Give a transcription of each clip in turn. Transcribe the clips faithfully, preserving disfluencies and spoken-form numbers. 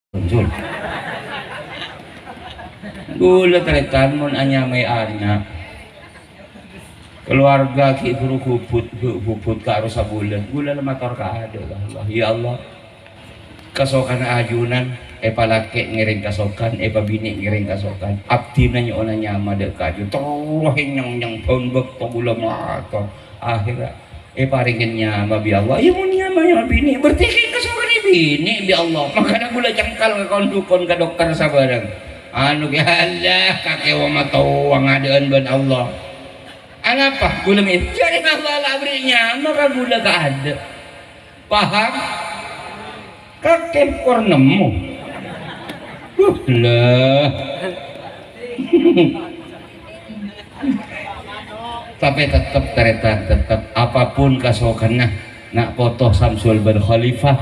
Sul. Ghulâ tarètan mon anyamaè ana'. Kalowarga ghi' buru gubut, bu-, bubut ka' arassa bulân. Ghulâ la mator ka adâ' ka Allah, "Ya Allah, kasokanna ajunan, èpalakè' ngèrèng kasokan, èpabinè' ngèrèng kasokan. Abdhina nyo'ona nyama dâ' ka aju." Terro nyèng-nyèng bân bâkto ghulâ mator. Akhèrra èparèngè nyama bi' Allah. Iyâ, mon nyama, nyama binè', berarti kèng kasokanna binè' bi' Allah. Mangkana ghulâ cengkal ka kon-dukon, ka dokter sabârâng. Anu, ya Allah, kakè wa matowa ngadâ'ân bân Allah. Anapa? Ghulâ mè-, jârèya Allah la aberri' nyama ka ghulâ ka adâ'. Paham? Kakè kor nemmo. Duh, la. Tapè tettep, tarètan, tettep. Apapun kasokanna, na' poto Samsul bân Khalifah,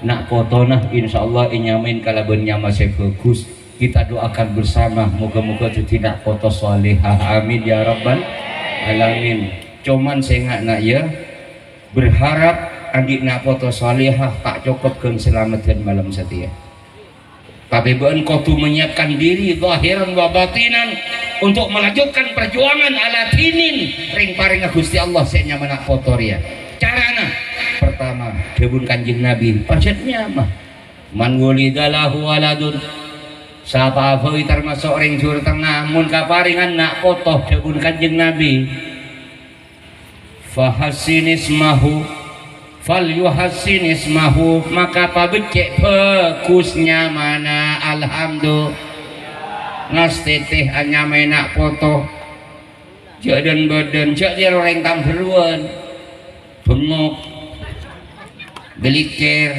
na' potona, insyaallah, ènyamaè kalabân nyama sè bhâghus. Kita doakan bersama, moga-moga dhâddhi na' poto salehah. Amin, ya rabbal alamin. Coman sènga', na', ya. Berharap andi' na' poto salehah ta' cokop ghân salameddhân malem satèya. Tapè bâ'na kodhu menyiapkan diri zahiran wa batinan untuk melanjutkan perjuangan ala dinin rèng-parèngnga Ghustè Allah sè nyama na' poto rèya. Carana, pertama, dhâbuna Kanjeng Nabi, pajhât nyama. "Man wulida lahu waladun." Sapa bhâi tamaso' rèng jur tengnga, mon kaparèngan na' poto, dhâbuna Kanjeng Nabi. "Fahassin ismahu, falyuhassin ismahu," maka pabeccè' bhâghus nyamana, alhamdu-, ngastètè anyamaè na' poto. Jhâ' dhân-bâdhân, jhâ' tèro rèng tambherruwân, bengok, gelikkèr,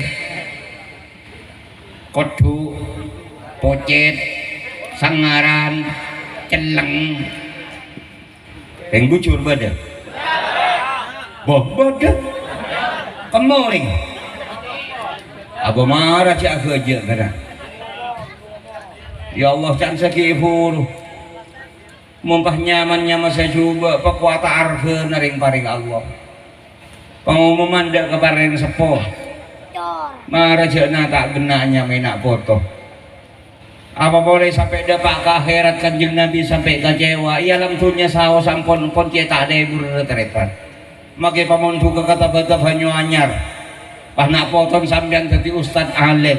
kodhu, pocèt, sangaran, celleng. Rèng bujur bâdâ? Boh, bâdâ. Kemmo rèng. Abâ mara jhâ' aghâjâ' kana. Ya Allah, can saghi buru. Mon pas nyama-nyama sè jhubâ', pakowata arghâna rèng-parèng Allah. Pangomoman dâ' ka parèng seppo. Mara jhâ' na' ta' ghenna' nyamaè na' poto. Apa polè sampè' dâpa' ka akhèrat Kanjeng Nabi sampè' kacèwa, è alam dhunnya saos ampon, pon cè' ta' lebur tarètan. Makè pamondhughâ ka taba-taba nyo anyar. Pas na' poton sampèyan dhâddhi ustad alèm.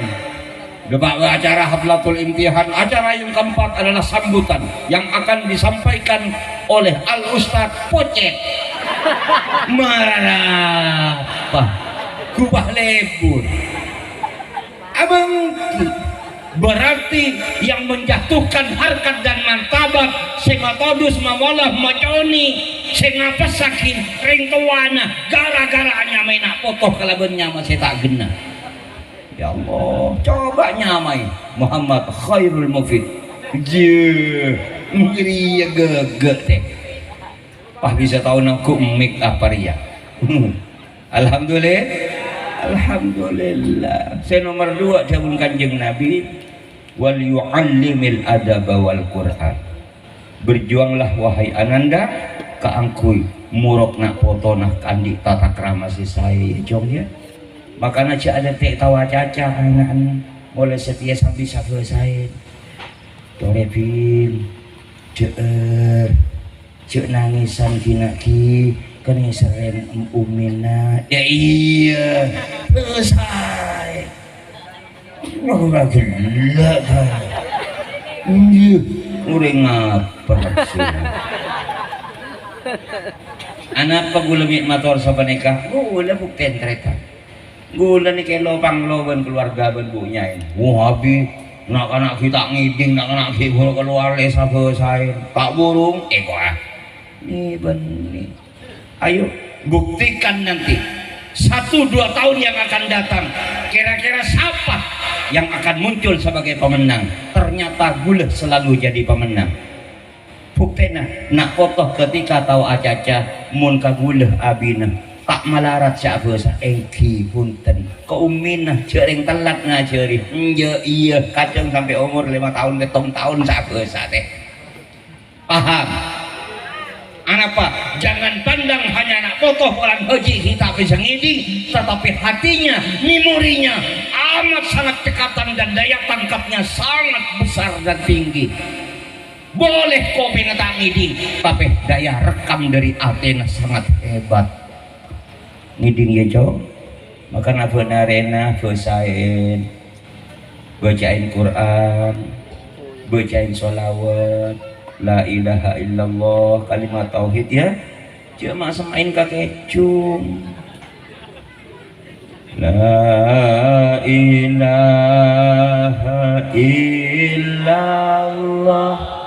Dâpa' acara haflatul imtihan, acara yang keempat adalah sambutan yang akan disampaikan oleh Al Ustad Pocet. Mararapa. Ghubâ lebur. Abang, berarti yang menjatuhkan harkat dan martabat, sè matodus, mamolah, maconè', sè ngapessaghi rèng towana, gara-gara anyamaè na' poto kalabân nyama sè ta' ghenna. Ya Allah, coba nyamaè Muhammad Khairul Mufid. Jeh, ngèrèya ghâghâ, tè. Pas bisa tao nanggu mik apa rèya. Alhamdulillah. Alhamdulillah. Sè nomer dua, dhâbuna Kanjeng Nabi, "Wal yu'allimil adaba wal Qur'an." Berjuanglah, wahai ananda, kaangghuy morok na' potona kaandi' tata krama sè saè, Cong, ya. Makana jhâ' adâ' tè' tao acaca ana'na, molaè satèya sambi sabhâsaèn. Torè, Bil. Jhâ'âr. Jhâ' nangèsan ghi' na' ghi', kanèserrèn em-, ummina. Ya iyâ, saè. Ora ghellâ', ta? Iyâ, orèng ngapa maksudnya? Anapa ghulâ mè' mator sapanèka? Ghulâ buktèn tarètan. Ghulâ nèka lo-panglo bân kalowarga bân bu-, nyaèna. Wah, abi, na'-kana' ghi' ta' ngèdhing, na'-kana' ghi' buru kalowar lè sabhâsaèn. Ta' burung, èkowa. Nè, bânnè. Ayo, buktikan nanti. Satu dua tahun yang akan datang, kira-kira siapa yang akan muncul sebagai pemenang? Ternyata ghulâ selalu jadi pemenang. Buktèna, na' poto ketika tao acaca, mon ka ghulâ abina, ta' malarat sabhâsa, èngghi bhunten. Ka ummina, jhâ' rèng tellat ngajhâri, enjâ' iyâ, kadhâng sampè' omor lèma taon, pèttong taon sabhâsa, tè. Paham? Anapa? Jangan pandang hanya na' poto polana bhâji' ghi' ta' bisa ngèdhing, tetapi hatinya, memorinya, amat sangat cekatan dan daya tangkapnya sangat besar dan tinggi. Boleh kopèngnga ta' ngèdhing, tapè daya rekam dâri atèna sangat hebat. Ngèdhing, yâ, Cong. Maka bân arèna bâsa'in, bâca'in Qur'an, bâca'in sholawat, la ilaha illallah, kalimat tauhid, yâ. Jhâ' ma' semma'èn ka kèjung. La ilaha illallah.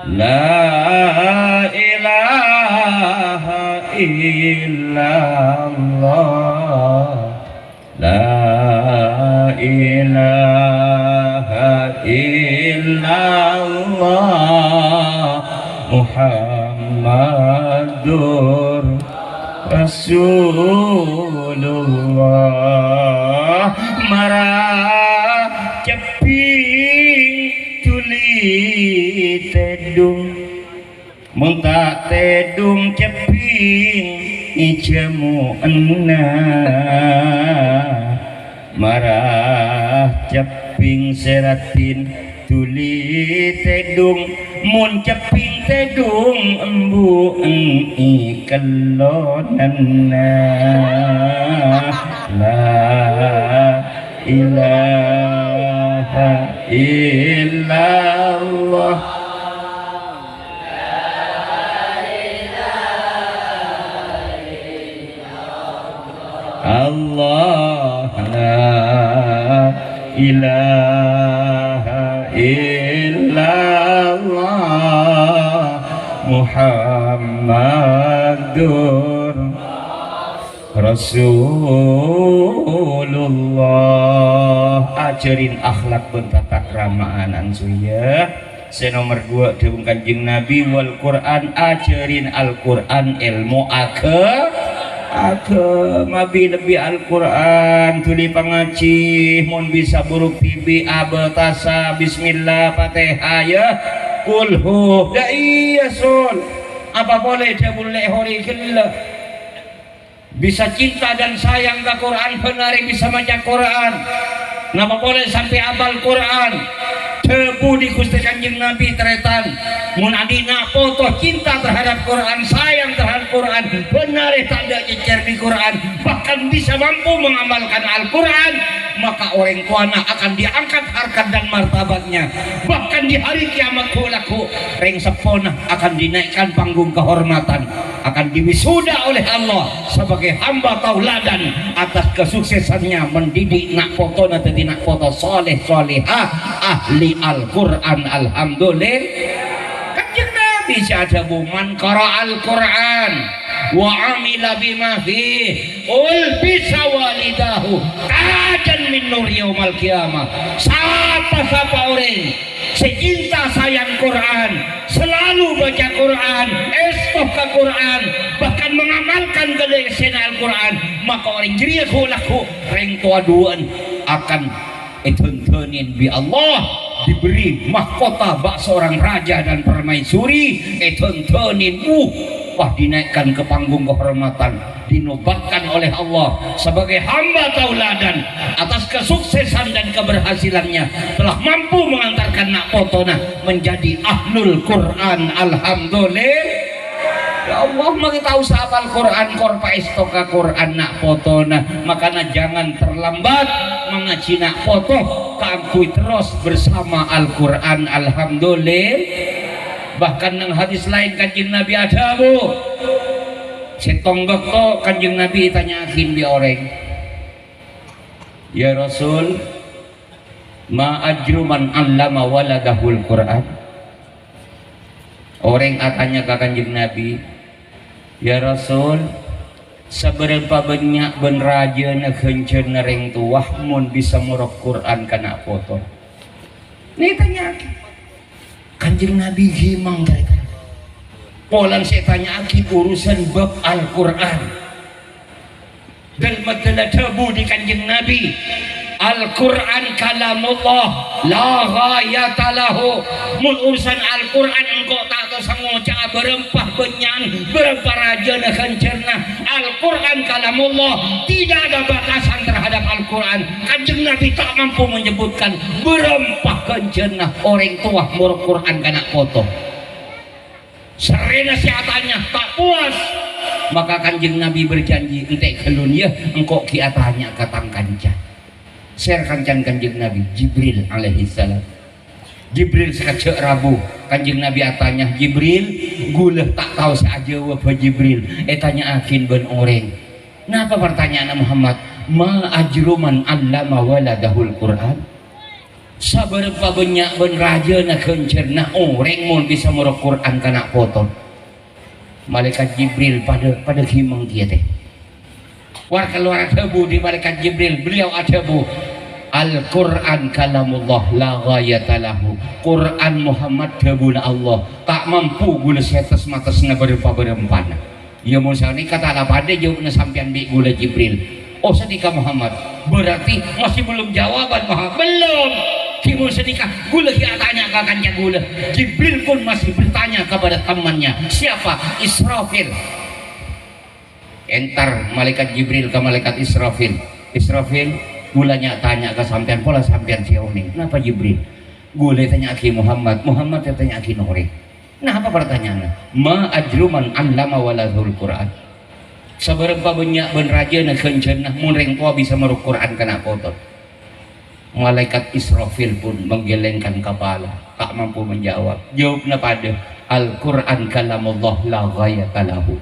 La ilaha illallah. La ilaha illallah Muhammadur Rasulullah. Mara cebbhing dhuli tèdung. Mon ta' tèdung cebbhing è jhâmowanna, mara cebbhing sè raddhin dhuli tèdung, mon cebbhing tèdung embu'en è kellonanna. La ilaha illallah. Allah, la ilaha illallah Muhammadur Rasulullah. Ajhârin akhlak bân tatakrama ana'na, yâ. Sè nomer duwâ', dhâbuna Kanjeng Nabi, "Wal Qur'an, ajhârin Al-Qur'an èlmo agha-, aghâma, bi-, lebbi Al-Qur'an, dhuli pangajhi, mon bisa buru dhibi' abâtasa, bismillah, Fatihah, yâ, kulhu." Dâ' iyâ, Sul. Apa polè dhâbuna lè' horè ghellâ'. Bisa cinta dan sayang ka Qur'an, bân arè bisa maca Qur'an. Napa polè sampè' apal Qur'an? Dhâbu dhi Ghustè Kanjeng Nabi, tarètan, mon andi' na' poto cinta terhadap Qur'an, sayang terhadap Qur'an, bân arè tadâ' cècèr dhi Qur'an, bahkan bisa mampu mengamalkan Al-Qur'an, maka orèng towana akan diangkat harkat dan martabatnya. Bahkan di hari kiamat ghu'-lagghu', rèng seppona akan dinaikkan panggung kehormatan, akan diwisuda oleh Allah sebagai hamba tauladan atas kesuksesannya mendidik na' potona dhâddhi na' poto soleh solehah, ahli Al-Qur'an. Alhamdulillah. Kanjeng Nabi sè adhâbu, "Man qara'al Qur'an wa amila bima fih, ulbisa walidahu tajan min nur yaumal qiyamah." Sapa-sapa orèng sè cinta sayang Qur'an, selalu baca Qur'an, èsto ka Qur'an, bahkan mengamalkan ghâllu essèna Al-Qur'an, maka orèng jârèya ghu'-lagghu' rèng towa duwâ'ân akan èdhândhânin bi' Allah, diberi mahkota bak seorang raja dan permaisuri, èdhândhânin, uh, wah, dinaikkan ke panggung kehormatan. Dinobatkan oleh Allah sebagai hamba tauladan atas kesuksesan dan keberhasilannya, telah mampu mengantarkan na' potona menjadi ahlul Qur'an. Alhamdulillah. Ya Allah, mangkèn ta' osa apal Qur'an, kor paèsto ka Qur'an na' potona. Makana jangan terlambat mangajhi na' poto kaangghuy terros bersama Al-Qur'an. Alhamdulillah. Bahkan neng hadis laèn Kanjeng Nabi adhâbu, Sèttong bâkto Kanjeng Nabi ètanya'aghi bi' orèng, "Ya Rasul, ma ajru man 'allama waladahul Qur'an?" Orèng atanya ka Kanjeng Nabi, "Ya Rasul, sabârâmpa bânnya' bân rajâna ghânjhârânna rèng towa mon bisa morok Qur'an ka na' poto?" Nè ètanya'aghi. Kanjeng Nabi ghimang, tarètan. Polana sè ètanya'aghi urusan bab Al-Qur'an. Dâlem dhâbuna dhâbu dhi Kanjeng Nabi, "Al-Qur'an kalamullah, la ghayata lahu." Mon urusan Al-Qur'an engko' ta' tosa ngoca'a bârâmpa bânnya'an, bârâmpa rajâna ghânjhârânna. Al-Qur'an kalamullah, tidak ada batasan terhadap Al-Qur'an, Kanjeng Nabi ta' mampu menyebutkan bârâmpa ghânjhârânna orèng towa morok Qur'an ka na' poto. Sarrèna sè atanya ta' powas, maka Kanjeng Nabi berjanji, "Entè' ghâllun, yâ, engko' ghi' atanya ka tang kanca." Sèra kancana Kanjeng Nabi? Jibril alaihissalam. Jibril sakejjhâ' rabu, Kanjeng Nabi atanya, "Jibril, ghulâ ta' tao sè ajâwâbhâ, Jibril, ètanya'aghin bân orèng." "Napa partanya'anna, Muhammad?" "Ma ajru man 'allama waladahul Qur'an?" Sabârâmpa bânnya' bân rajâna ghânjhârânna orèng mon bisa morok Qur'an ka na' poto. Malaèkat Jibril padâ, padâ ghimeng kèya, tè. War-kalowar adhâbu dâri Malaèkat Jibril, beliau adhâbu, "Al-Qur'an kalamullah la ghayata lahu." Qur'an Muhammad dhâbuna Allah, ta' mampu ghulâ sètes-matesna bârâmpa-bârâmpana. Iyâ, mon sanèka ta' la padâ jâwâbbhâ sampèyan bi' ghulâ Jibril. Oh, sanèka Muhammad. Berarti masih belum jawaban, Muhammad. Belum. Ghi' mon sanèka, ghulâ ghi' atanya ka kanca ghulâ. Jibril pun masih bertanya kepada temannya. Siapa? Israfil. Entar Malaèkat Jibril ka Malaèkat Israfil. "Israfil, ghulâ nya-tanya ka sampèyan, pola sampèyan sè onèng." "Napa, Jibril?" "Ghulâ ètanya'aghi Muhammad, Muhammad ètanya'aghi orèng." "Napa partanya'anna?" "Ma ajru man 'allama waladahul Qur'an?" Sabârâmpa bânnya' bân rajâna ghânjhârânna mon rèng towa bisa morok Qur'an ka na' poto. Malaèkat Israfil pun menggelengkan kepala, ta' mampu menjawab. Jâwâbbhâ padâ, "Al-Qur'an kalamullah la ghayata lahu."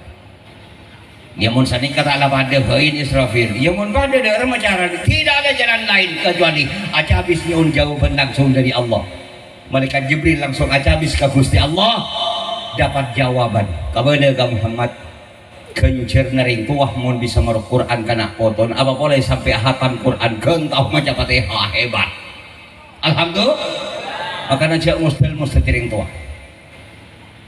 Iyâ, mon sanèka ta' la padâ, bâi Israfil. Iyâ, mon padâ, dâ' remma carana. Tidak ada jalan lain kecuali acabis nyo'on jâwâbhân langsung dâri Allah. Malaèkat Jibril langsung acabis ka Ghustè Allah, dapat jawaban. Kabâlâ ka Muhammad, ghânjhârânna rèng towa mon bisa morok Qur'an ka na' potona, apa polè sampè' hatam Qur'an, ghân tao maca Fatihah, hebat. Alhamdulillah. Makana jhâ' mosdâl-mosdâli rèng towa.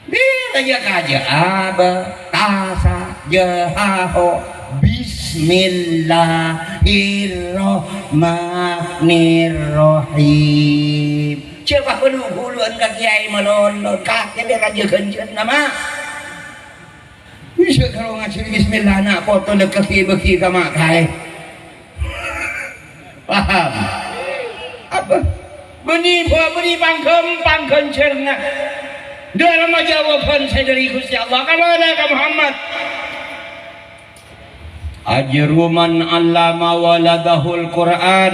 Dhi, rajâ-kajâ, aba, tasa, jahaho, bismillahirrahmanirrahim. Jhâ' pagulu-guluan ka kèyaè malolo, kakè dâ' rajâ ghânjhârânna, ma'. Bisa kalau ngajhâri bismillah, na' poto lè kakè bâgi ka ma' kaè. Paham? Apa? Bânnè, bânnè pangghâmpang ghânjhârânna. Dâlem jawabhân sè dâri Ghustè Allah. Kabâlâ ka Muhammad. Ajru man 'allama waladahul Qur'an,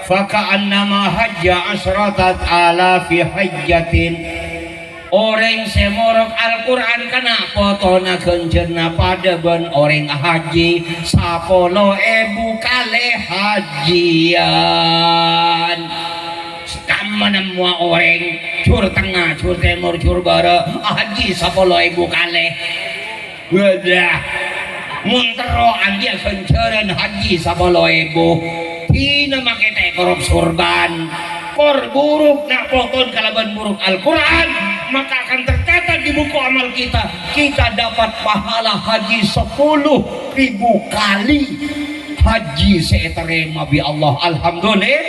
faka'annama hajja asyrata alafi hajjatin. Orèng sè morok Al-Qur'an ka na' potona ghânjhârânna padâ bân orèng hajji sapolo èbu kalè hajjiyân. Kamma nemmowa orèng, jhur tengnga, jhur tèmor, jhur bârâ', hajji sapolo èbu kalè. Wadah. Mon terro andi'â ghânjhârân hajji sapolo èbu. Dina makè ta' èkorop sorban. Kor buruk na' poton kalabân morok Al-Qur'an, maka akan tercatat di buku amal kita. Kita dapat pahala haji sepuluh ribu kali haji sè ètarèma bi' Allah. Alhamdulillah.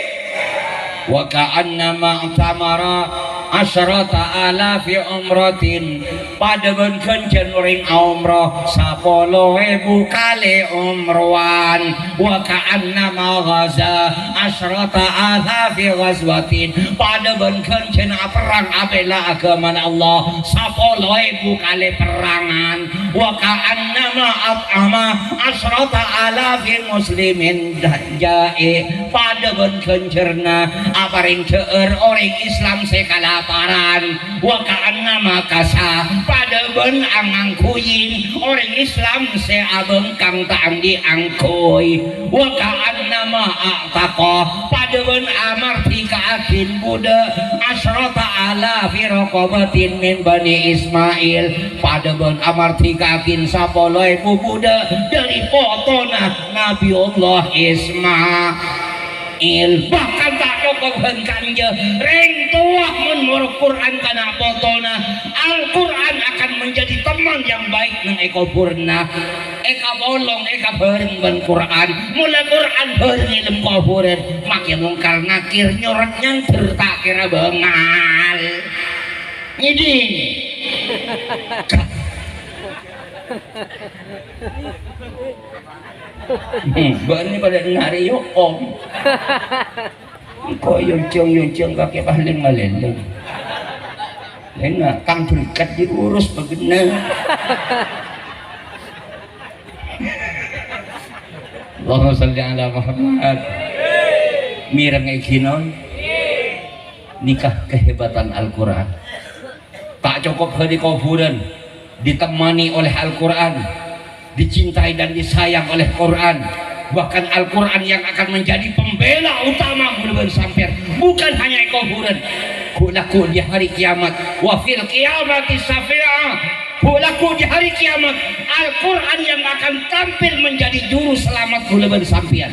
Wa ka'annama i'tamara asyrata alafi umratin. Padâ bân ghânjhârân orèng aomroh sapolo èbu kalè omrowan. Wa ka'annama ghaza asyrata alafi ghazwatin. Padâ bân ghânjhârân aperrang abhilâ aghâmana Allah sapolo èbu kalè perrangan. Wa ka'annama at'ama asyrata alafi muslimin ja'i'. Padâ bân ghânjhârânna aparèng dhâ'âr orèng Islam sè kalaparan. Wa ka'annama kasa, padâ bân angangghuying orèng Islam sè abhângkang ta' andi' angghuy. Wa ka'annama a'taqa, padâ bân amardhika'aghin budak asyrata alafi raqabatin min Bani Ismail, padâ bân amardhika'aghin sapolo èbu budak dâri potona Nabiyullah Ismail. Bahkan ta' cokop bân kanja, rèng towa mon morok Qur'an ka na' potona, Al-Qur'an akan menjadi teman yang baik neng è kobhurânna. Èkapolong, èkabhâreng bân Qur'an. Mon la Qur'an bhâreng è dâlem kobhurân, makè Mungkar Nakir nyorot nyandher ta' kèra bângal. Ngèdhing. Hmm, bâ'na padâ narè yo, Om. Engko' yonjhâng-yonjhâng kakè paling malèlèng. Lènga' kang berkat diurus bâgânna. Allahumma shalli ala Muhammad. Mireng èghi, non. Nèka kehebatan Al-Qur'an. Ta' cokop ghâllu kobhurân ditemani oleh Al-Qur'an, dicintai dan disayang oleh Qur'an. Bahkan Al-Qur'an yang akan menjadi pembela utama kaulâ bân sampèyan, bukan hanya è kobhurân. Ghu' lagghu' di hari kiamat, wa fil qiyamati syafi'a. Ghu' lagghu' di hari kiamat, Al-Qur'an yang akan tampil menjadi juru selamat kaulâ bân sampèyan.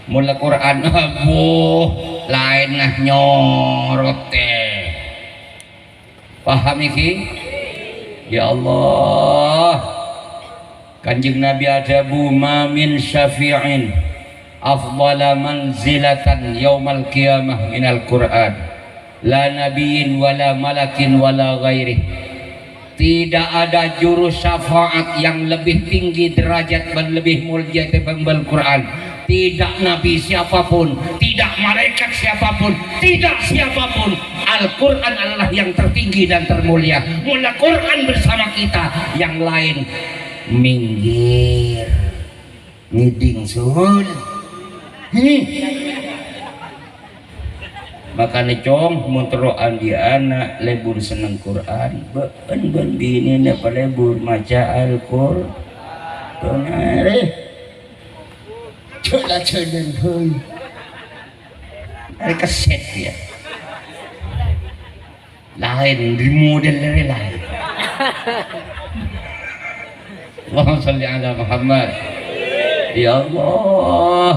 Mon la Qur'an, abbhu, laènna nyorotè. Paham iki? Ya Allah. Kanjeng Nabi adhâbu, "Ma min syafi'in afdhala manzilatan yaumal qiyamah minal Qur'an. La nabiyyin wa la malakin wa la ghairih." Tidak ada juru syafaat yang lebih tinggi derajat dan lebih mulia ketimbang Al-Qur'an. Tidak nabi siapapun, tidak malaikat siapapun, tidak siapapun. Al-Qur'an adalah yang tertinggi dan termulia. Mula Qur'an bersama kita, yang lain minggir. Ngèdhing, Sul. Hi. Mangkana, Cong, mon terro andi' ana' lebur senneng Qur'an, bâ'na bân binèna palebur maca Al-Qur'an. Arè. Jhâ' la-jhâlân, hei. Arè kesèt, ya. Laèn, di model laèn. Allahumma shalli ala Muhammad. Ya Allah.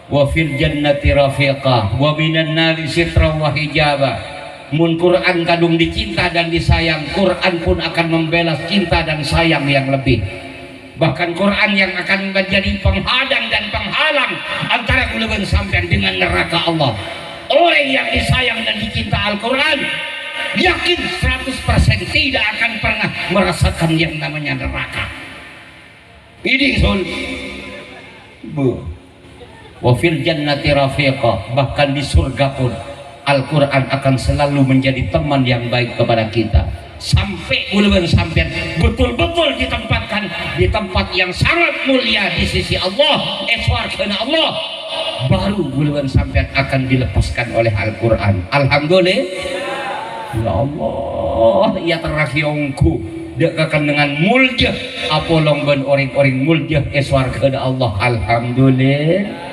"Wa fil jannati rafiqa, wa minan nari sitra wa hijaba." Mon Quran kadung dicinta dan disayang, Quran pun akan membalas cinta dan sayang yang lebih. Bahkan Quran yang akan menjadi penghadang dan penghalang antara kaulâ bân sampèyan dengan neraka Allah. Orang yang disayang dan dicinta Al-Quran, yakin seratus persen tidak akan pernah merasakan yang namanya neraka. Ini, Sul. Bu. "Wa fil jannati rafiqa," bahkan di surga pun Al-Quran akan selalu menjadi teman yang baik kepada kita. Sampai kaulâ bân sampèyan betul-betul ditempatkan di tempat yang sangat mulia di sisi Allah, è sowarghâna Allah, baru kaulâ bân sampèyan akan dilepaskan oleh Al-Quran. Alhamdulillah. Ya Allah, ya terasi ongghu. Dâ' kakennengan molja, apolong bân orèng-orèng molja è sowarghâna Allah. Alhamdulillah.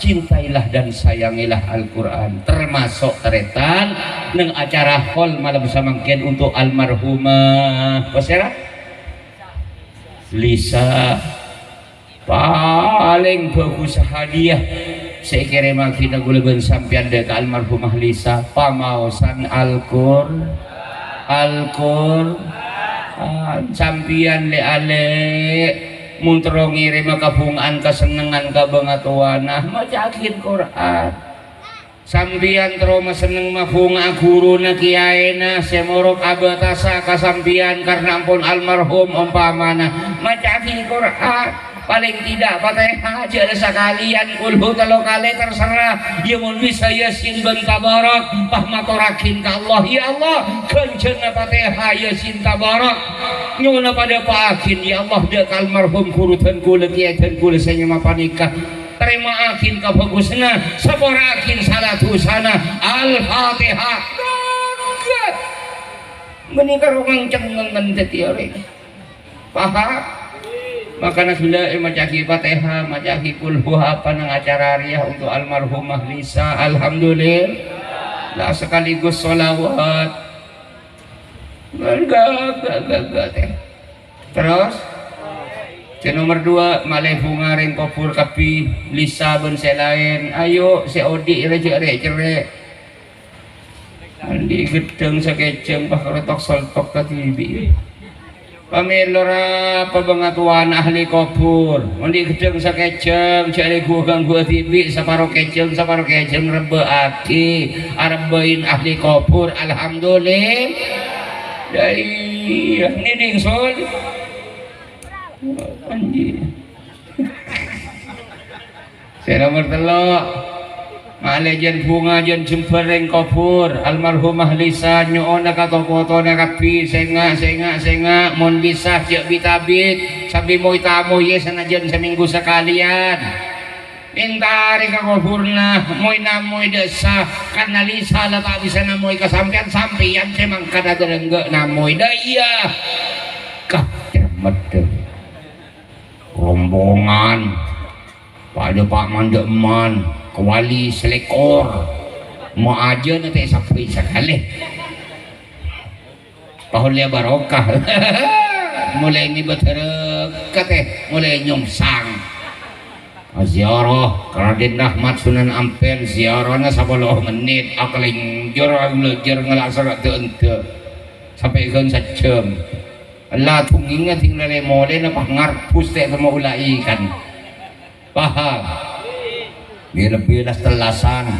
Cintailah dan sayangilah Al-Quran, termasuk tarètan neng acara haul malem samangkèn untuk almarhumah, pasèra? Lisa. Palèng bhâghus hadiah sè èkèrèmmaghina kaulâ bân sampèyan dâ' ka almarhumah Lisa, pamaosan Al-Qur-, Al-Qur'an. Sampèyan lè'-alè' mon terro ngèrèmma kabhungaan kasennengngan ka bângatowana, maca'aghi Qur'an. Sampèyan terro masenneng mabhunga'a ghuruna, kèyaèna sè morok abâtasa ka sampèyan karna ampon almarhum, ompamana maca'aghi Qur'an, palèng tidak Fatihah, jhâ' la sakalèyan, kulhu tello kalè terserah, ya mon bisa Yasin bân Tabarak, pas matorraghi ka Allah, "Ya Allah, ghânjhârna Fatihah, Yasin, Tabarak, nyo'ona padâpa'aghi, ya Allah, dâ' ka almarhum ghuru dân kaulâ, kèyaè dân kaulâ sè nyama panèka." Tarèma'aghi kabhâghusânna, sapora'aghi sala dhusana. Al-Fatihah. Ghâ-, ghâ-, ghâ-. Ghânèka rowa cengngèng dhâddhi orèng. Paham? Makana ghellâ' è maca'aghi Fatihah, maca'aghi kulhu apa neng acara rèya untuk almarhumah Lisa. Alhamdulillah. Lah, sekaligus sholawat. Ghâ-, ghâ-, ghâ-, ghâ-, tè. Terros, sè nomer duwâ', malè bhunga rèng kobhur kabbhi, Lisa bân sè laèn. Ayo, sè odi' rè jhâ' rè-cerrè'. Andi' ghedhâng sakèjhâng, pas karotok-soltok kadhibi'. Pamèlo ra pabângatowana ahli kobhur. Andi' ghedhâng sakèjhâng, jhâ' lè ghu-, ghângguwâ dhibi', saparo kèjhâng, saparo kèjhâng, rebbhâ'aghi, arebbhâi ahli kobhur. Alhamdulillah. Dâi Iyâ, ngèdhing, Sul. Anjir. Sè nomer tello', malè jân bhunga, jân jembhâr rèng kobhur. Almarhumah Lisa nyo'ona ka to-potona kabbhi, sènga', sènga', sènga', mon bisa jhâ' bit-abit, sambi moy-tamoy, yâ, sanajjhân samènggu sakalèyan. Èntarè ka kobhurna, moy-namoy dâ' essa, karna Lisa la ta' bisa namoy ka sampèyan, sampèyan sè mangkana dârengghâ namoy. Dâ' iyâ. Kah, cermeddhâ. Rombongan. Padâ pa' mandhâ'emman, kowali salèkor. Mo' ajâna ta' èsabbhi sakalè. Pahollèya barokah. Molaè ngibâ bhârâkat, eh, molaè nyongsang. Ziarah ka Raden Rahmat Sunan Ampel, ziarahna sapolo mennit, akalènjhur, akalènjhur, ngala' sara' dâ'-endâ'. Sampè' ghân sajjhâm. Ella dhungngèngnga dhing lèlè molèna pas ngarbus tè' temmo ula ikan. Paham? Bi-, lebbi las-tellasan.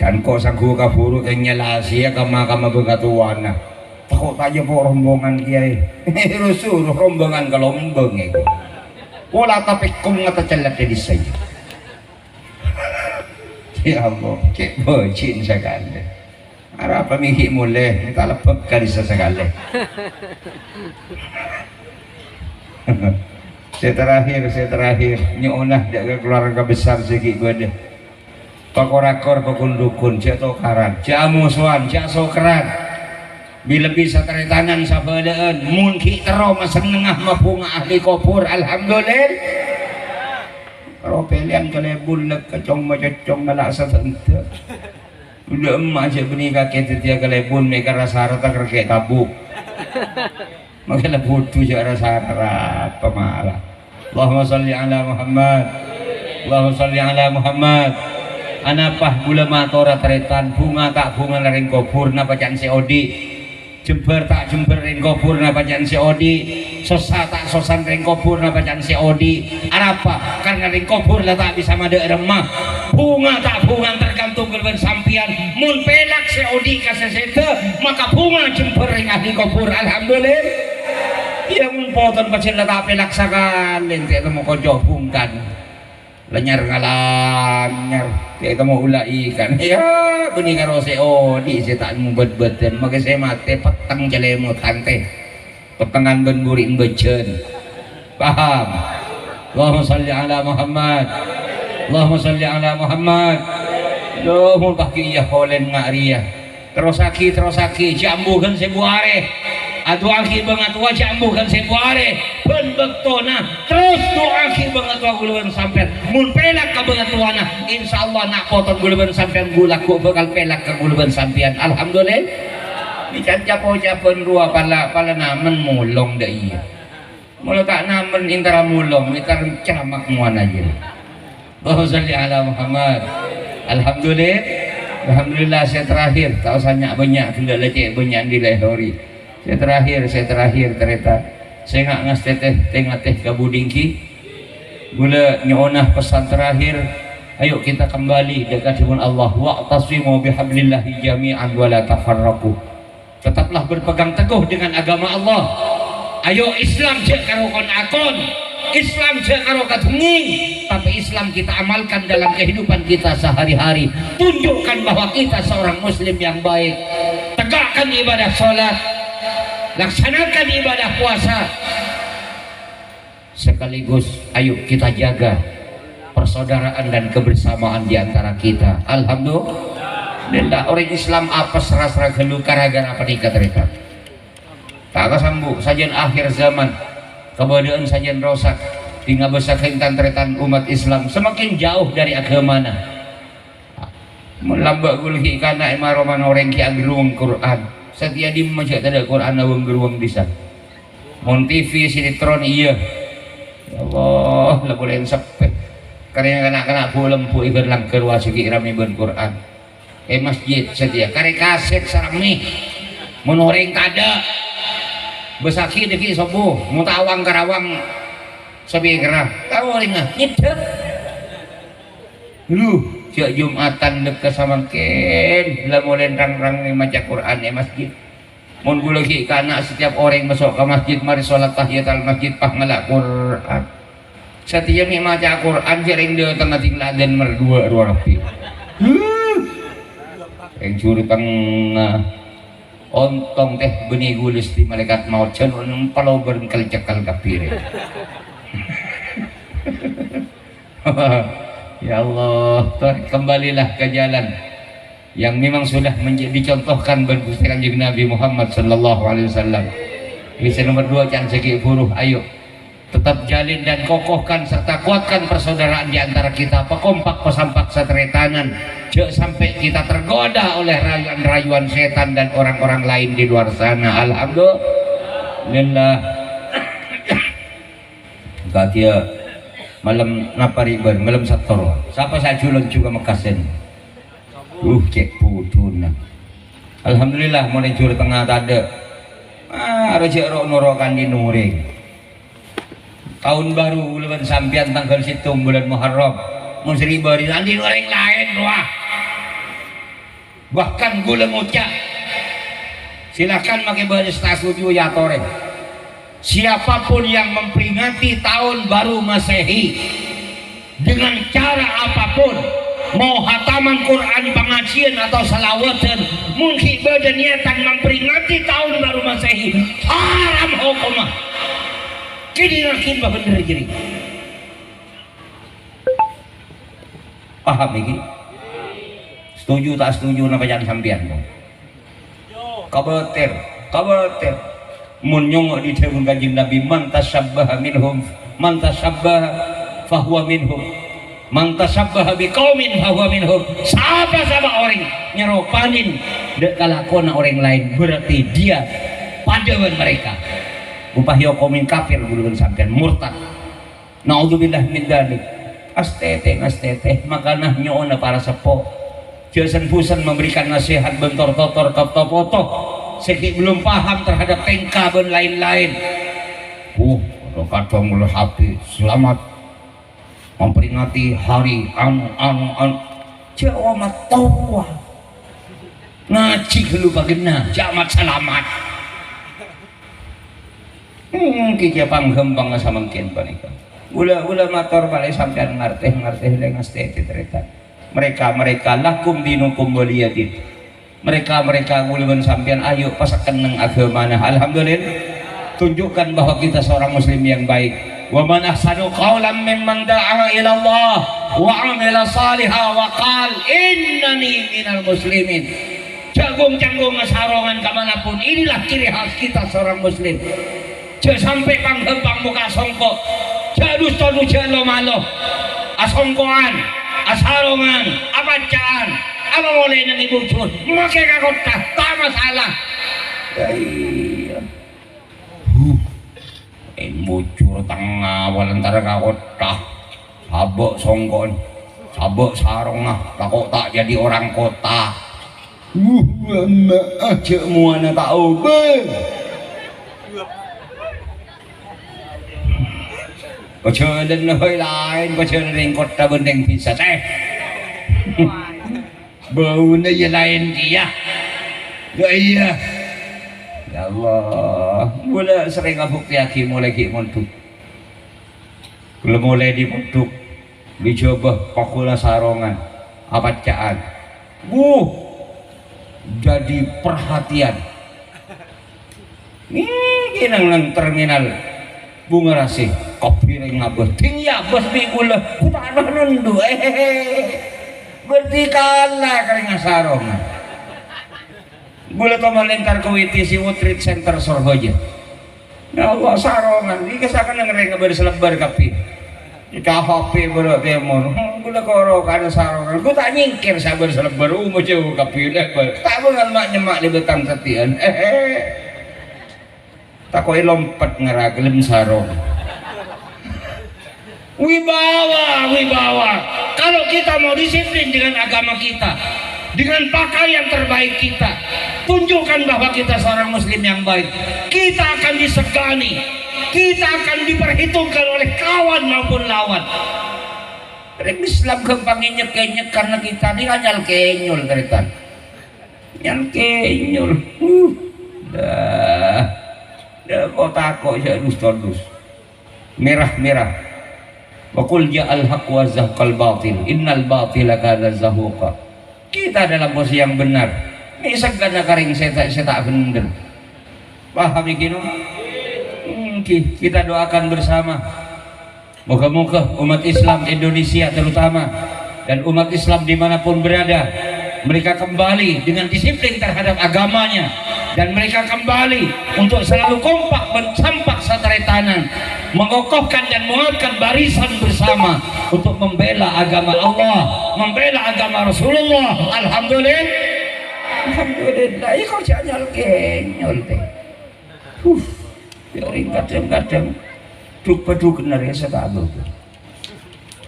Kan ko' sangghu kabhuru kèng nyèlasiyâ kamma-kamma bângatowana. Tako' ta' jhâpo' rombongan kèyaè. Ru-suru rombongan kalombhâng èko. Pola tapèkkom ngata cellep dâri saja. Ya Allah, cè' bâji'na sakalè. Arapa mè' ghi' molè, mè' ta' lebbek ka dissa sakalè. Sè terakhir, sè terakhir, nyo'ona dâ' ka keluarga besar sè ghi' bâdâ. Pakor-akor, pakon-dukon, jhâ' tokaran, jhâ' amosowan, jhâ' sokran. Bi-, lebbi sataretanan sabâlâ'ân, mon ghi' terro masennengnga mabhunga ahli kobhur, alhamdulillah. Ro pèlèyan kalèbun lek kacong macocong ngala' sadhâ-endâ'. Ula emma' jhâ' bânnè kakè dhâddhiyâ kalèbun mè' kara sarata kerkè' tabuk. Mangkana budhu jhâ' rasa arapa mala. Allahumma shalli ala Muhammad. Allahumma shalli ala Muhammad. Anapa ghulâ matora tarètan, bhunga ta' bhunga rèng kobhur napa can sè odi'? Jembhâr ta' jembhâr rèng kobhur napa can sè odi'? Sossa ta' sossa rèng kobhur napa can sè odi'? Arapa? Karna rèng kobhur la ta' bisa madâ' remma. Bhunga ta' bhunga tergantung kalabân sampèyan. Mon pèlak sè odi' ka sè sèdhâ, maka bhunga jembhâr rèng ahli kobhur. Alhamdulillah. Iyâ, mon poton pajhât la ta' pèlak sakalè, ente' temmo kocok bungkan. Lanyar-ngalanyar, cè' temmo ula ikan. Iyâ, bânnè karo sè odi' sè ta' mombât-bâtân, makè sè matè petteng calèmotan tè. Pettengan bân buri'na bâjân. Paham? Allahumma shalli ala Muhammad. Allahumma shalli ala Muhammad. Duh, mon paghi' iyâ holèn nga' rèya. Terrossaghi, terrossaghi, jhâ' ambu ghân sèbu arè. Adu'aaghi bângatowa jhâ' ambu ghân sèbu arè. Bân bâktona, terros du'aaghi bângatowa ghulâ bân sampèyan. Mon pèlak ka bângatowana, insyaallah na' poton ghulâ bân sampèyan ghu-lagghu bhâkal pèlak ka ghulâ bân sampèyan. Alhamdulillah. Mè' can ca-pocabân rowa pala, pala namen molong dâ' iyâ. Molo ta' namen èntara molong, èntara ceramak mowana jârèya. Allahumma shalli ala Muhammad. Alhamdulillah. Alhamdulillah, sè terakhir. Ta' osa nya'-bânnya', ghellâ' la cè' bânnya' andi' la èhori. Sè terakhir, sè terakhir, tarètan. Sènga' ngastètè, tè-ngatè ka budinggi. Ghulâ nyo'ona pesan terakhir. Ayo kita kembali dâ' ka dhimèn Allah. Wa'tasimu bihablillahi jami'an wa la tafarraqu. Tetaplah berpegang teguh dengan agama Allah. Ayo Islam jhâ' karo kon-akon, Islam jhâ' karo kadhungngèng, tapi Islam kita amalkan dalam kehidupan kita sehari-hari. Tunjukkan bahwa kita seorang muslim yang baik. Tegakkan ibadah sholat, laksanakan ibadah puasa. Sekaligus, ayo kita jaga persaudaraan dan kebersamaan di antara kita. Alhamdulillah, orèng Islam apes ra-sra ghâllu gara-gara panèka, tarètan. Ta' kasambu', sajân akhir zaman, kabâdâ'ân sajân rosak, dingabâsa ka'èntan tarètan umat Islam semakin jauh dari agamana. Mon lambâ' ghulâ ghi' kana' è maro man orèng ghi' aghâruwâng Qur'an. Satèya dimma jhâ' tadâ' Qur'anna wâng-ghâruwâng dissa. Mon T V, sinetron, iyâ. Ya Allah, la bulâ seppè. Karè na'-kana' bu-lembu è ghâr-langghâr wajâ ghi' ramè bân Qur'an. È masjid satèya. Karè kasèt saramè. Mon orèng tadâ'. Bâsaghi dâggi' sobbhu. Mon ta' awang-karawang sapèkerra. Tao orèngnga. Nyèddhep. Lu, jhâ' Jum'atan dâ' ka samangkèn, la molè rang-rang maca Qur'an è masjid. Mon ghulâ ghi' kana' setiap orèng maso' ka masjid, marè sholat tahiyatal masjid, pas ngala' Qur'an. Satèya mè' maca Qur'an, jhâ' rèng dâtengnga ding ladan merdua rowa rabbhi. Huh. Rèng juru tengnga. Ontong tè bânnè ghulâ sè malaèkat maot, jhâ' nèmpal obâ rèng kal-cekal kabbhi rè. Ya Allah, tarik kembalilah ke jalan yang memang sudah menjadi dicontohkan bân Gusti Kanjeng Nabi Muhammad sallallahu alaihi wasallam. Ini sè nomor dua, can sè ghi' buru, ayo. Tetap jalin dan kokohkan serta kuatkan persaudaraan di antara kita, pakompak, pasampak, sataretanan. Jhâ' sampè' kita tergoda oleh rayuan-rayuan setan dan orang-orang lain di luar sana. Alhamdulillah. Kadhiyâ malem napa ribân, malem Sabtu. Sapa sè ajhulân jhughân Mekkasen? Uh, cè' budhuna. Alhamdulillah, mon è juru tengnga tadâ'. Ah, rèjhâ ro'-noro' kan dhin orèng. Taon baru ghulâ bân sampèyan tangghâl sèttong bulân Muharram. Mon sè ribâ rè kan dhin orèng laèn, wah. Bahkan ghulâ ngoca', silakan makè bâdâ sè ta' setuju, ya torè. Siapapun yang memperingati tahun baru Masehi dengan cara apapun, mau hataman Quran, pengajian, atau salawatan, mon ghi' bâdâ niatan memperingati tahun baru Masehi, haram hokomma. Kènè' yakin bhâ bhender jârèya. Paham iki? Setuju ta' setuju napa can sampèyan, Bung? Kabâtèr, kabâtèr. Mon nyongngo' dhi dhâbuna Kanjeng Nabi, "Man tasyabbaha minhum, man tasyabbaha fahuwa minhum. Man tasyabbaha biqaumin fahuwa minhum." Sapa-sapa orèng nyèropanè dâ' kalakowanna orèng laèn, berarti dia padâ bân mereka. Upah èokomè kafir, ghulâ bân sampèyan murtad. Naudzubillah min dzalik. Astètè, astètè, makana nyo'ona para seppo. Jhâ' sen-bhusen memberikan nasihat bân tor-totor ka poto-poto sè ghi' belum paham terhadap tèngka bân laèn-laèn. Uh, kadhâng oleh H P, selamat memperingati hari anu, anu, anu. Jhâ' omatowa. Ngajhi ghâllu paghâna, jhâ' mat-salamat. Hmm, kèya pangghâmpangnga samangkèn panèka. Ghulâ, ghulâ mator palè sampèyan ngartè, ngartè lè ngastètè tarètan. Mereka, mereka, lakum dinukum waliyadin. Mereka, mereka, ghulâ bân sampèyan, ayo pasekenneng aghâmana. Alhamdulillah. Tunjukkan bahwa kita seorang muslim yang baik. Wa man ahsanu qaulan mimman da'a ilallah wa amila saliha wa qal innani minal muslimin. Jhâ' gung-canggung asarongan ka mana pun. Inilah ciri khas kita seorang muslim. Jhâ' sampè' pangghâmpang moka' songko'. Jhâ' dus-todus, jhâ' lo-malo. Asongko'an, asarongan, apacca'an, apa molè neng è bujur, makè ka kottha, ta' masalah. Ya, iyâ. Huh. È bujur tengnga wâ' entar ka kottha. Sabâ' songko'an, sabâ' sarongnga, tako' ta' jadi orang kota. Wuh, amma, jhâ' mowana ta' obâ. Pajhâlânna bhâi laèn, pajhâlân neng kottha bân neng dhisa, tèh. Bâuna iyâ laèn kèya. Ya iyâ. Ya Allah, ghulâ serrèng abhuktèyaghi molaè ghi' mondhuk. Ghulâ molaè dâri mondhuk, dâri Jhâbâ, pagghun asarongan, apacca'an. Wuh, jadi perhatian. Nèka neng, neng terminal Bungaraja, kopi rèng ngabâs. Ding yâ, bâs bi' ghulâ, ghulâ ta' nondu. Hehehe. Berarti kala ka rèng asarongan. Ghulâ toman entar ka W T C World Trade Center Sorbhâjâ. Ya Allah, sarongan. Nèka sakennèng rèng ngabâs lebbâr kabbhi. Ka H P bârâ' tèmor. Hmm, ghulâ koro kana sarongan. Ghulâ ta' nyèngkèr sabâr-sabâr. Omo jhâu kabbhi lebbâr. Ta' bângal ma'-nyemma' lèbâtan sattèyan. Hehe. Tako' èlompet ngara ghellem sarong. Wibawa, wibawa. Kalau kita mau disiplin dengan agama kita, dengan pakaian terbaik kita, tunjukkan bahwa kita seorang muslim yang baik. Kita akan disegani, kita akan diperhitungkan oleh kawan maupun lawan. Rèng Islam ghâmpang ènyèk-ènyèk karena kita nèka nyal-kènyol, tarètan. Nyal-kènyol. Uh. Dah, dah kok tako' sè dus-todus. Merah-merah. Wa qul ja'al haqq wa zahaqal batil, innal batila kana zahuqa. Kita dalam posisi yang benar. Mè' sengkana karèng sè ta', sè ta' bhender. Paham iki, no? Èngghi, kita doakan bersama. Moga-moga umat Islam Indonesia terutama dan umat Islam dimanapun berada, mereka kembali dengan disiplin terhadap agamanya dan mereka kembali untuk selalu kompak dan sampak sataretanan, mengokohkan dan menguatkan barisan bersama untuk membela agama Allah, membela agama Rasulullah. Alhamdulillah. Alhamdulillah. Iko janyal kenyol teh. Huh. Ya, kadhâng-kadhâng dhuk-padhuk nèka sè ta' adhu.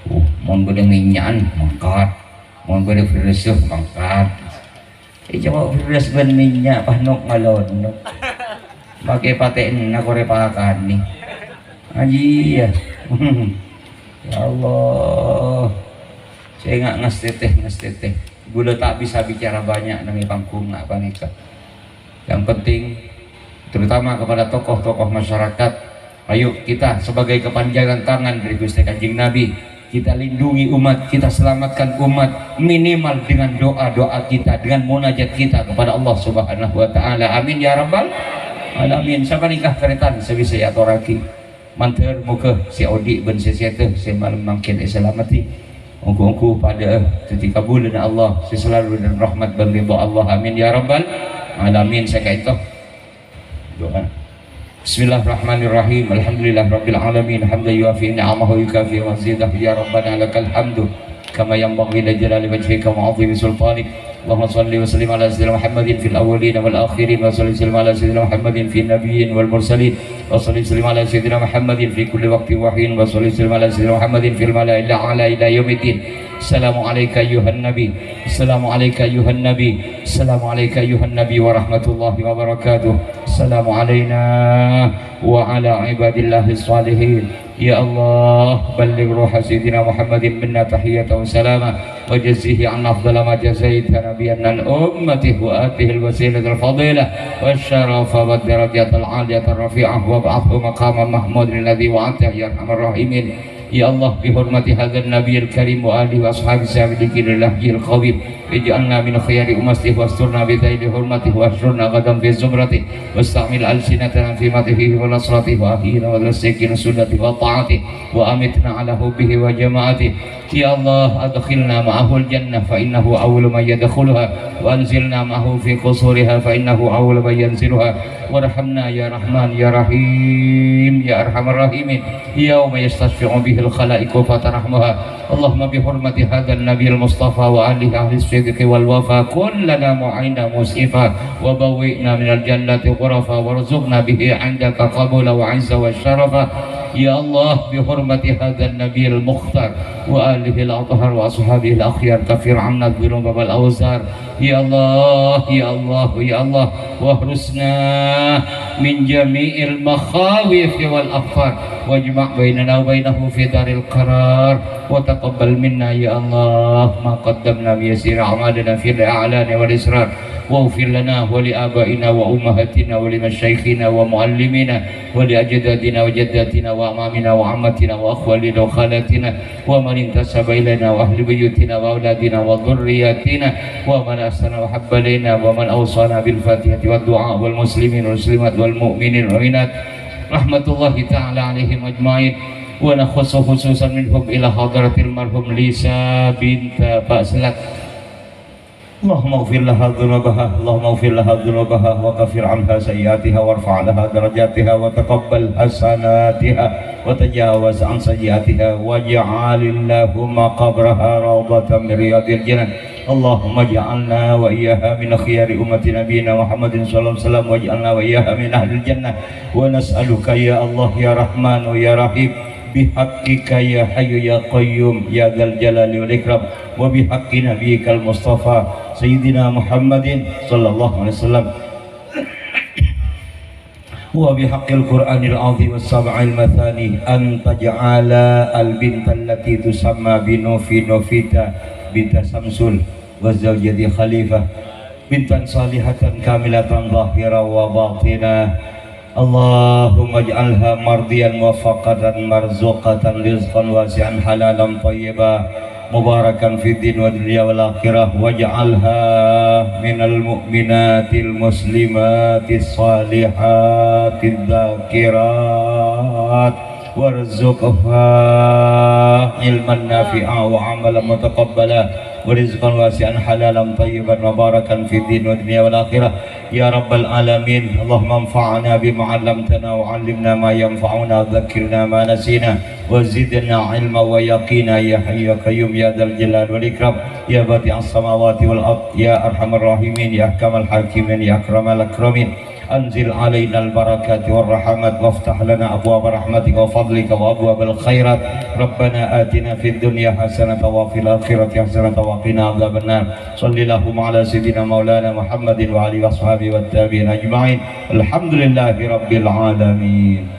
Uh, mon bâdâ mènya'an, mangkat. Mon bâdâ bherrâssa, mangkat. È, coma bherrâs bân mènya', pas nok ngalonok. Makè patè'na korè pakanè. Ajiyâ. Ya Allah. Sènga' ngastètè, ngastètè. Ghulâ ta' bisa bicara banyak nèng panggung panèka. Yang penting, terutama kepada tokoh-tokoh masyarakat, ayo kita sebagai kepanjangan tangan dari Gusti Kanjeng Nabi, kita lindungi umat, kita selamatkan umat, minimal dengan doa-doa kita, dengan munajat kita kepada Allah Subhanahu wa Ta'ala. Amin ya Rabbal Alamin. Sapanèka tarètan sè bisa èatorraghi. Mandhâr moghâ sè odi' bân sè sèdhâ sè malem mangkèn èsalameddhi. Ongghu-ongghu padhâ'â dhâddhi kabulâna Allah sè salalu dâlem rahmat bân ridha Allah. Amin ya Rabbal Alamin. Sè ka'ènto. Doa. Bismillahirrahmanirrahim. Alhamdulillahirabbil alamin. Hamdan yuwafi ni'amahu wa yukafi mazidah. Ya Rabbana lakal hamdu. Kama yanbaghi li jalali wajhika wa 'azimi sultanik. Allahumma shalli wa sallim ala sayyidina Muhammadin fil awwalin wal akhirin, wa shalli wa sallim ala sayyidina Muhammadin fin nabiyyin wal mursalin, wa shalli wa sallim ala sayyidina Muhammadin fi kulli waqtin wa hin, wa shalli wa sallim ala sayyidina Muhammadin fil mala'il a'la ila yaumiddin. Assalamu alayka ayyuhan nabi. Assalamu alayka ayyuhan nabi. Assalamu alayka ayyuhan nabi wa rahmatullahi wa barakatuh. Assalamu alayna wa ala ibadillahis salihin. Ya Allah, balligh ruha Sayyidina Muhammadin minna tahiyatan wa salama, wa jazihi 'anna afdala ma jazaita nabiyyan 'an ummatihi, wa atihil wasilatal fadilah, wa syarafa wa darajatal 'aliyatar rafi'ah, wa ba'athu maqaman mahmudan alladzi wa'adtah, ya arhamar rahimin. Ya Allah, bi hurmati hadzan nabiyil karim wa alihi wa ashabihi sabiqin ilal lahjil qawim. Ij'alna min khiyari ummatihi wasturna bi dhilli hurmatihi wahsyurna ghadan fi zumratihi wasta'mil alsinatana fi madhihi wa nasratihi wa ahyina wa tasdiqina sunnatihi wa ta'atihi wa amitna ala hubbihi wa jama'atihi. Ya Allah, adkhilna ma'ahul jannah fa innahu awwalu man yadkhuluha wa anzilna ma'ahu fi qusuriha fa innahu awwalu man yanziluha. Warhamna ya Rahman ya Rahim ya Arhamar Rahimin. Yauma yastasyafi'u bihil khalaiqu fatarahmuha. Allahumma bihurmati hadzan nabiyil mustafa wa alihi ahli sidqi wal wafa, kun lana mu'ina mus'ifa, wa bawwi'na minal jannati ghurafa, warzuqna bihi 'indaka qabula wa 'izza wa syarafa. Ya Allah, bihurmati hadzan nabiyil mukhtar wa alihil athhar wa ashabihil akhyar, kaffir 'anna dzunuba wal awzar. Ya Allah, ya Allah, ya Allah, wahrusna min jami'il makhawif wal akhtar, wajma' bainana wa bainahu fi daril qarar, wa taqabbal minna ya Allah ma qaddamna min yasiri a'malina fil a'lani wal israr, waghfir lana wa li abaina wa ummahatina wa li masyaikhina wa muallimina wa li ajdadina wa jaddatina wa amamina wa ammatina wa akhwalina wa khalatina wa man intasaba ilaina wa ahli buyutina wa auladina wa dzurriyyatina wa man ahsana wa habba ilaina wa man awsana bil fatihati wad du'a wal muslimin wal muslimat wal mu'minin wal mu'minat rahmatullahi ta'ala alaihim ajma'in wa nakhussu khususan minhum ila hadratil marhum Lisa binta Pak Selak. اللهم اغفر لها ذنوبها، اللهم اغفر لها ذنوبها وكفر عنها سيئاتها وارفع لها درجاتها وتقبل حسناتها وتجاوز عن سيئاتها واجعل اللهم قبرها روضة من رياض الجنان. اللهم اجعلنا وإياها من خيار أمة نبينا محمد صلى الله عليه وسلم واجعلنا وإياها من أهل الجنة. ونسألك يا الله يا رحمن يا رحيم بحقك يا حي يا قيوم يا ذا الجلال والإكرام وبحق نبيك المصطفى سيدنا محمد صلى الله عليه وسلم وبحق القرآن العظيم والسبع المثاني أن تجعل البنت التي تسمى بنوفي نوفيتا بنت سمسول وزوجة خليفة بنتا صالحة كاملة ظاهرا وباطنا. اللهم اجعلها مرضيا موفقة مرزوقة رزقا واسعا حلالا طيبا مباركا في الدين والدنيا والآخرة، واجعلها من المؤمنات المسلمات الصالحات الذاكرات، وارزقها علما نافعا وعملا متقبلا ورزقا واسعا حلالا طيبا مباركا في الدين والدنيا والآخرة يا رب العالمين. اللهم انفعنا بما علمتنا وعلمنا ما ينفعنا وذكرنا ما نسينا وزدنا علما ويقينا يا حي يا قيوم يا ذا الجلال والإكرام يا بديع السماوات والأرض يا أرحم الراحمين يا أحكم الحاكمين يا أكرم الأكرمين. أنزل علينا البركات والرحمات وافتح لنا أبواب رحمتك وفضلك وأبواب الخيرات. ربنا آتنا في الدنيا حسنة وفي الآخرة حسنة وقنا عذاب النار. صل اللهم على سيدنا مولانا محمد وعلى آله وأصحابه والتابعين أجمعين. الحمد لله رب العالمين.